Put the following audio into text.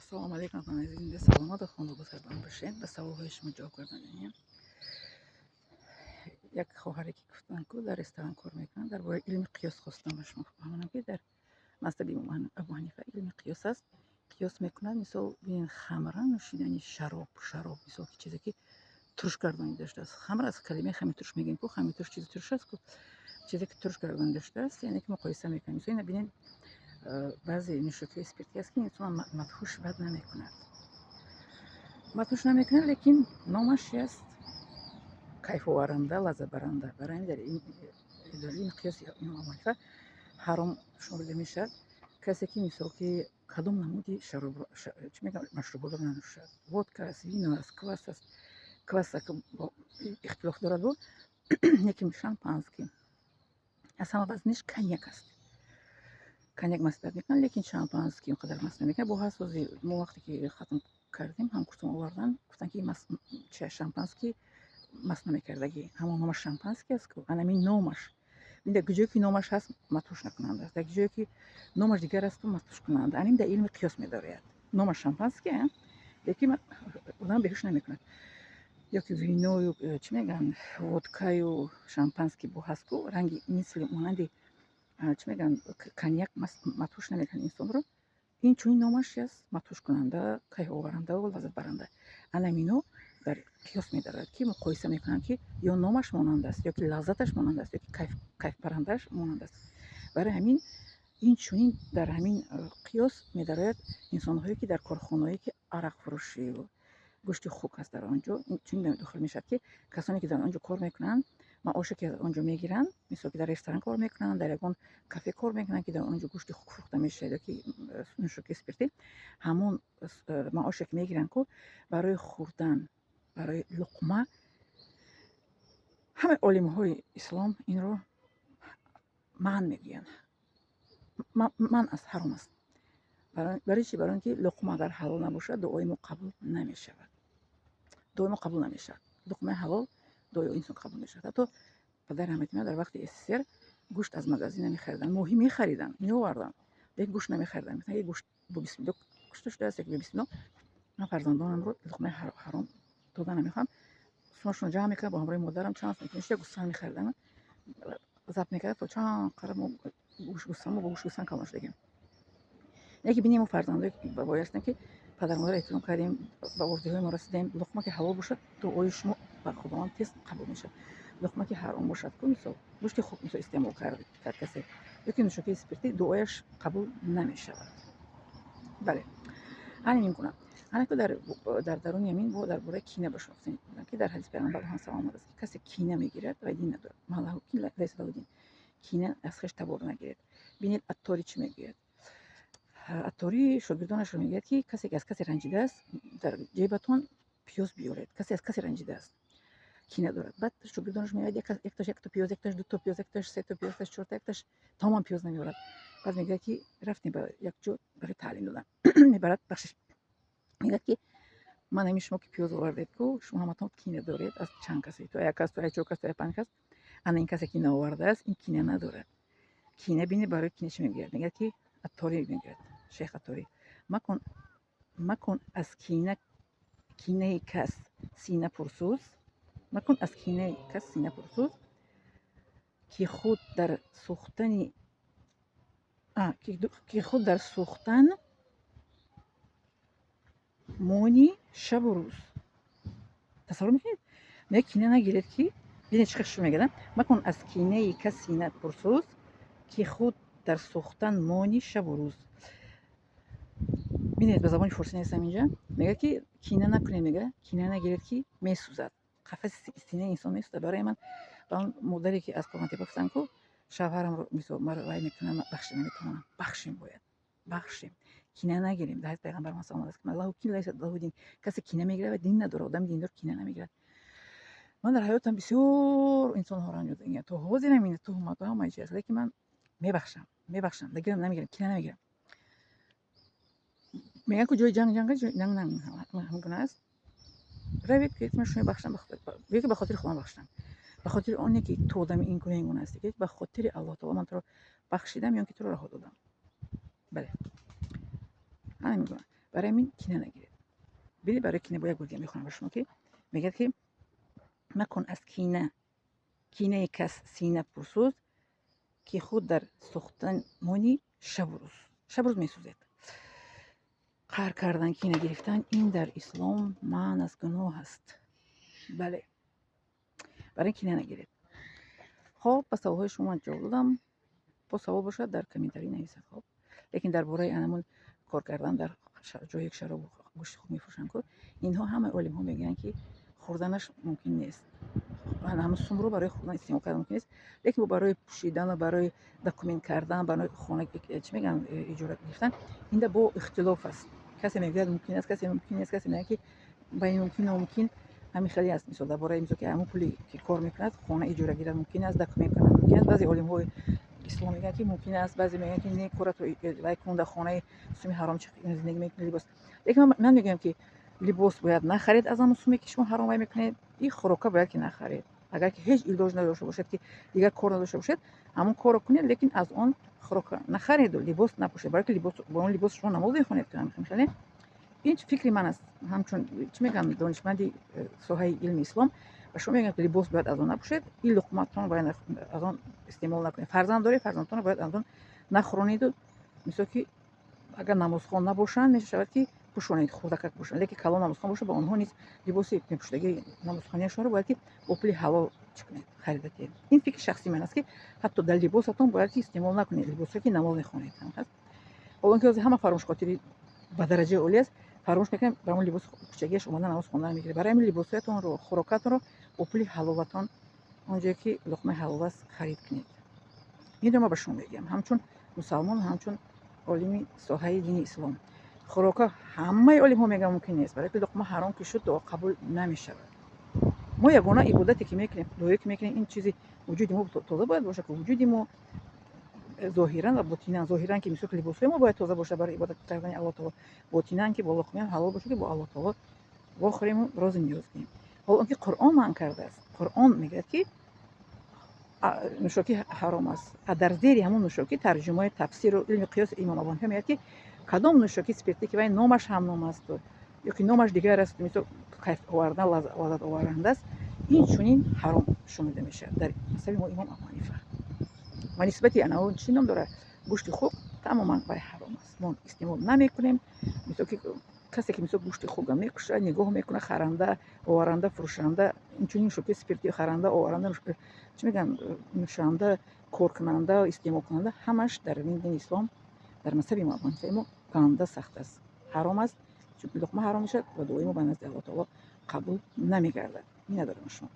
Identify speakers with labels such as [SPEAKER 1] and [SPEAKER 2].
[SPEAKER 1] Ассалому алайкум, азизинда, саломату хонадон сарбаланд бошед. Ба саволҳои шумо ҷавоб гардонем. Як хоҳаре, ки гуфтанд, ку дар ресторан кор мекунанд, дар бораи илми қиёс хостам ба шумо фаҳмонам, ки дар мазҳаби Абу Ҳанифа илми қиёс аст. Қиёс мекунад, мисол, бинед, хамра, нӯшидани шароб. Шароб, мисол, ки чизе ки турш гардонида шудааст. Хамр аз калимаи хами турш мегӯем ку, хами турш чизи турш аст ку, чизе ки турш гардонида шудааст, яъне ки муқоиса мекунад. Мисол, ина бинед, баъзе нӯшокиҳои спиртӣ аст, ки инсонро мадҳуш бад намекунад, мадҳуш намекунад, лекин номаш чи аст? Кайфоваранда, лаззатбаранда. Барои ҳамин дар ин қиёси имом Абу Ҳанифа ҳаром шуморида мешавад касе ки, мисол, ки кадом намуди шаробро, чӣ мегӯям, машруботро нанӯшад. Водка аст, вино аст, квас аст. Квас ихтилоф дорад бо яке, шампанский. Аз ҳама вазниш коньяк аст. Коньяк маслиҳат мекунад, лекин шампанский он қадар маст намекунад. Бо ҳаст ози мо вақте ки хатм кардем, ҳамкурсам овардан, гуфтанд, ки чи шампанский маст намекардагӣ, ҳамон номаш шампанский аст ку, анамин номаш. Дар ҷое ки номаш ҳаст, мадҳуш накунанда аст, дар ҷое ки номаш дигар асту, мадҳуш кунанда. Анин дар илми қиёс медарояд. Номаш шампанский, лекин одам беҳуш намекунад. Ёки виною, чӣ мегӯянд, водкаю шампанский бо ҳаст ку, ранги мисли монанди, чӣ мегӯянд, коньяк мадҳуш намекунад инсонро. Ин чунин номаш аст мадҳушкунанда, кайфоварандаву лаззатбаранда. Анамино дар қиёс медарояд, ки муқоиса мекунанд, ки ё номаш монанд аст, ё ки лаззаташ монанд аст, ё ки кайфбарандааш монанд аст. Барои ҳамин ин чунин дар ҳамин қиёс медарояд инсонҳое, ки дар корхонаое, ки арақфурӯшию гӯшти хук аст, дар он ҷо чунин дохил мешавад, ки касоне, ки дар он ҷо кор мекунанд, маоше ки аз он ҷо мегиранд, мисол, ки дар ресторан кор мекунанд, дар ягон кафе кор мекунанд, ки дар он ҷо гӯшти хук фурӯхта мешавад ёки нӯшокии спиртӣ, ҳамон маоше ки мегиранд ку, барои хӯрдан, барои луқма, ҳамаи олимҳои ислом инро манъ мегӯянд, манъ аст, ҳаром аст. Барои чӣ? Барои он ки луқма агар ҳалол набошад, дуои мо қабул намешавад, дуои мо қабул намешавад. Луқмаи ҳалол дуои инсон қабул мешавад. Ҳатто падари раҳмати ман дар вақти СССР гӯшт аз магазин намехариданд. Моҳӣ мехариданд, меоварданд, лекин гӯшт намехариданд. Мегуфтанд, гӯшт бо бисмилло кушта шудааст яки бе бисмилло, ман фарзандонамро луқмаи ҳаром дода намехоҳам. Сумашонро ҷамъ мекард, бо ҳамроҳи модарам чанд сум гӯсфанд мехариданд, забт мекард, то чанд қара мо гӯшт гӯсфанд, мо бо гӯшт гӯсфанд калон шудагем. Яке бинем, мо фарзандое ба воя ҳастем, ки падару модар эҳтиром кардем, ба орзуҳои мо расидем. Луқма ки ҳалол бошад, дуои шумо ба Худованд тез қабул мешавад. Луқма ки ҳаром бошад ку, мисол, гӯшти хук, мисол, истеъмол кард касе ёки нӯшокии спиртӣ, дуояш қабул намешавад. Бале, ҳамин гуна. Ана ку дар даруни ҳамин бо дар бораи кина ба шумо гуфтем, ки дар ҳадиси Пайғамбар салом омадааст, ки касе кина мегирад ва дин надорад. Малаҳу лайса лаҳу дин. Кина аз хеш табор нагиред. Бинед, Атторӣ чӣ мегӯяд. Атторӣ шогирдонашро мегӯяд, ки касе ки аз касе ранҷидааст, дар ҷебатон пиёз биёред. Касе аз касе ранҷидааст, кина дорад. Баъд шогирдонаш меояд: якташ якто пиёз, якташ дуто пиёз, якташ сето пиёз, якташ чорта, якташ тамоман пиёз намеорад. Баъд мегӯяд, ки рафтем ба як ҷо барои таълим додан. Мебарад, бахшиш, мегӯяд, ки ман ҳамин шумо ки пиёз овардед ку, шумо ҳаматон кина доред аз чанд касе, то як кас, то як чор кас, то як панҷ кас. Ана ин касе ки наовардааст, ин кина надорад. Кина, бинед, барои кина чӣ мегӯяд? Мегӯяд, ки Атторӣ мегӯяд, шейх Атторӣ: макун, макун аз кина кинаи кас сина пурсӯз, макун аз кинаи кас сина пурсӯз, ки худ дар сӯхтани, ки худ дар сӯхтан мони шабу рӯз. Тасаввур мекунед? Мега, кина нагиред, ки бинед, чӣ хел мегӯяд: макун аз кинаи кас сина пурсӯз, ки худ дар сӯхтан мони шабу рӯз. Бинед, ба забони форсӣ нестам инҷа. Мегӯяд, ки кина накунед, мега, кина нагиред, ки месӯзад, қафаси синаи инсон месӯзад. Барои ман ба он модаре, ки аз Қурғонтеппа гуфтанд ку, шавҳарамро, мисол, маро вай мекунам, бахшида наметавонам. Бахшем, бояд бахшем, кина нагирем. Дар ҳадиси Пайғамбар омадааст, ки лаҳу кин лайса лаҳу дин. Касе кина мегирад ва дин надорад, одами диндор кина намегирад. Ман дар ҳаётам бисёр инсонҳоро ранҷондагиам, то ҳозирам ин туҳмату ҳамаи чи аст, лекин ман мебахшам, мебахшам, дагирам намегирам, кина намегирам. Мегӯянд ку, ҷои ҷанг ҷанг, ҷои нанг нанг. Ҳамин гуна аст. Равед, ки ман шумо бахшам, ки ба хотири Худо бахшам, ба хотири оне ки ту одами ин гуна, ин гуна ҳастӣ, ки ба хотири Аллоҳ таоло ман туро бахшидам ё ки туро раҳо додам. Бале, ҳамин гуна. Барои Барои ҳамин кина нагиред. Бинед, барои кина бо як бор дига мехонам ба шумо, ки мегӯяд, ки макун аз кина кинаи кас сина пурсӯз, ки худ дар сӯхтан монӣ шабу рӯз, шабу рӯз месӯзед. Қаҳр кардан, кина гирифтан, ин дар ислом манъ аст, гуноҳ аст. Бале, барои кина нагиред. Хоб, ба саволҳои шумо ман ҷавоб додам. Бо савол бошад, дар комментарий нависед. Хоб, лекин дар бораи анамун кор кардан дар ҷое ки шаробу гӯшти хук мефурӯшанд ку, инҳо ҳамаи олимҳо мегӯянд, ки хӯрданаш мумкин нест. Ҳамун сумро барои хӯрдан истеъмол кардан мумкин нест, лекин барои пӯшидану барои документ кардан, барои хона, чӣ мегӯянд, иҷора гирифтан, инда бо ихтилоф аст. Касе мегӯяд, мумкин аст, касе мумкин нест, касе мегӯяд, ки байни мумкин, номумкин ҳамин хеле аст. Мисол, дар бораи, мисол, ки ҳамун пуле ки кор мекунад, хона иҷора гирад мумкин аст, документ кардан мумкин аст. Баъзе олимҳои ислом мегӯянд, ки мумкин аст, баъзе мегӯянд, ки не, коратро вай кун, дар хонаи суми ҳаром зиндагӣ мекунӣ, либос. Лекин ман мегӯям, ки либос бояд нахаред аз ҳамун суме, ки шумо ҳаром вай мекунед, и хӯрока бояд ки нахаред. Агар ки ҳеҷ илоҷ надошта бошад, ки дигар кор надошта бошед, ҳамон корро кунед, лекин аз он хӯрока нахареду либос напӯшед, барои ки либос, бо он либос шумо намоз мехонед. Хеле ин фикри ман аст, ҳамчун, чӣ мегӯям, донишманди соҳаи илми ислом ба шумо мегӯям, ки либос бояд аз он напӯшед, ин луқматон бояд аз он истеъмол накунед. Фарзанд доред, фарзандтонро бояд аз он нахӯрониду. Мисол, ки агар намозхон набошанд, мешавад, ки пӯшонед, хурдакак бошанд, лекин калон намозхон бошад, ба онҳо низ либоси мепӯшидагии намозхонияшонро бояд ки бо пули ҳалол чӣ кунед, харида диҳед. Ин фикри шахсии ман аст, ки ҳатто дар либосатон бояд ки истеъмол накунед либосҳое, ки намоз мехонед. Ҳоло ки ҳозир ҳама фаромӯшхотирӣ ба дараҷаи олӣ аст, фаромӯш мекунем, ба он либоси кӯчагиаш омада намоз хондан мегирад. Барои ҳамин либосҳоятонро, хӯрокатонро бо пули ҳалолатон, он ҷое ки луқмаи ҳалол аст, харид кунед. Инро ман ба шумо мегӯям ҳамчун мусалмон, ҳамчун олими соҳаи дини ислом. Хӯрока ҳамаи олимҳо мегӯянд, мумкин нест, барои ки луқма ҳаром ки шуд, дуо қабул намешавад. Мо ягона ибодате ки мекунем, дуое ки мекунем, ин чизи вуҷуди мо тоза бояд бошад, ки вуҷуди мо зоҳиран ва ботинан. Зоҳиран, ки мисол либосҳои мо бояд тоза бошад барои ибодат кардани Аллоҳ таоло, ботинан, ки бо луқмаам ҳалол бошад, ки бо Аллоҳ таоло вохӯрему рози ниёз кунем. Ҳоло он ки Қуръон манъ кардааст, Қуръон мегӯяд, ки нӯшокӣ ҳаром аст, а дар зери ҳамон нӯшокӣ тарҷумаи тафсиру илми қиёси имом Абу Ҳанифа мегӯяд, ки кадом нӯшокӣ спиртӣ, ки вай номаш ҳам ном асту ё ки номаш дигар аст, мисол, кайф овардан, лаззат оваранда аст, ин чунин ҳаром шуморида мешавад дар мазҳаби мо имом Абу Ҳанифа. Ва нисбати ана чӣ ном дорад, гӯшти хук, тамоман вай ҳаром аст, мо истеъмол намекунем. Мисол, ки касе ки, мисол, гӯшти хука мекушад, нигоҳ мекунад, харанда, оваранда, фурӯшанда, инчунин нӯшокии спиртӣ харанда, оваранда, чӣ мегӯянд, нӯшанда, коркунанда, истеъмолкунанда, ҳамаш дар дини ислом, дар мазҳаби мо Абу Ҳанифаи мо ганда сахт аст, ҳаром аст, чунки луқма ҳаром мешавад ва дуои мо ба назди Аллоҳ таоло қабул намегардад. Миннатдорам шумо.